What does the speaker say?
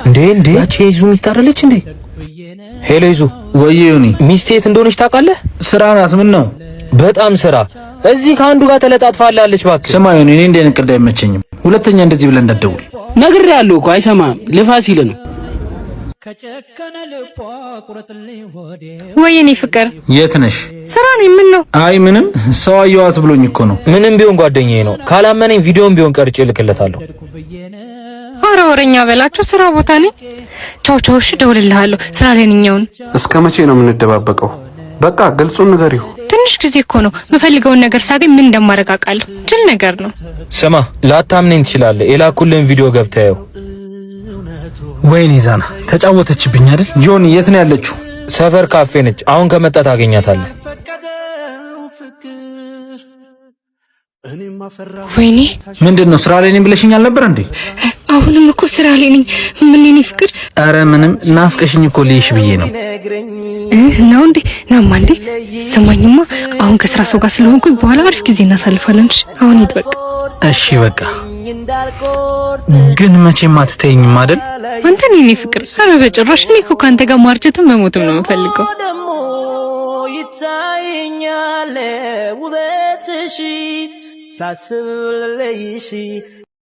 እንዴ እንዴ፣ ያቺ የይዙ ሚስት አይደለች እንዴ? Hello ይዙ። ወይ ዮኒ፣ ሚስቴ የት እንደሆነች ታውቃለህ? ስራ ናት። ምን ነው? በጣም ስራ። እዚህ ከአንዱ ጋር ተለጣጥፋላለች። እባክህ ስማ ዮኒ፣ እኔ እንደ አይነት ቀልድ አይመቸኝም። ሁለተኛ እንደዚህ ብለህ እንዳትደውል። ነግሬሃለሁ እኮ አይሰማህም። ልፋ ሲል ነው። ወይ የኔ ፍቅር፣ የት ነሽ? ስራ ነኝ። ምን ነው? አይ ምንም፣ ሰው አየኋት ብሎኝ እኮ ነው። ምንም ቢሆን ጓደኛዬ ነው። ካላመነኝ ቪዲዮም ቢሆን ቀርጬ እልክለታለሁ። አረ ወሬኛ በላችሁ፣ ስራ ቦታ ነኝ። ቻው ቻው። እሺ እደውልልሃለሁ። ስራ ላይ ነኝ አሁን። እስከ መቼ ነው የምንደባበቀው? በቃ ግልጹን ንገሪው። ትንሽ ጊዜ እኮ ነው። የምፈልገውን ነገር ሳገኝ ምን እንደማደርግ አውቃለሁ። ጅል ነገር ነው። ስማ፣ ላታምነኝ ትችላለህ። የላኩልህን ቪዲዮ ገብተህ እየው። ወይኔ ዛና ተጫወተችብኝ አይደል? ዮኒ የት ነው ያለችው? ሰፈር ካፌ ነች። አሁን ከመጣ ታገኛታለህ። ወይኔ ምንድን ነው ስራ ላይ ነኝ ብለሽኝ አልነበር እንዴ? አሁንም እኮ ስራ ላይ ነኝ። ምን የኔ ፍቅር? አረ ምንም፣ ናፍቀሽኝ እኮ ልይሽ ብዬ ነው። ነው እንዴ? ናማ እንዴ። ስማኝማ፣ አሁን ከስራ ሰው ጋር ስለሆንኩኝ በኋላ አሪፍ ጊዜ እናሳልፋለን። እሺ አሁን ሂድ በቃ። እሺ በቃ ግን መቼም አትተይኝም አይደል? አንተ ነህ የኔ ፍቅር። አረ በጭራሽ። እኔ እኮ ከአንተ ጋር ማርጀትም መሞትም ነው የምፈልገው። ደግሞ ይታየኛል ውበትሽ ሳስብ ልለይሽ።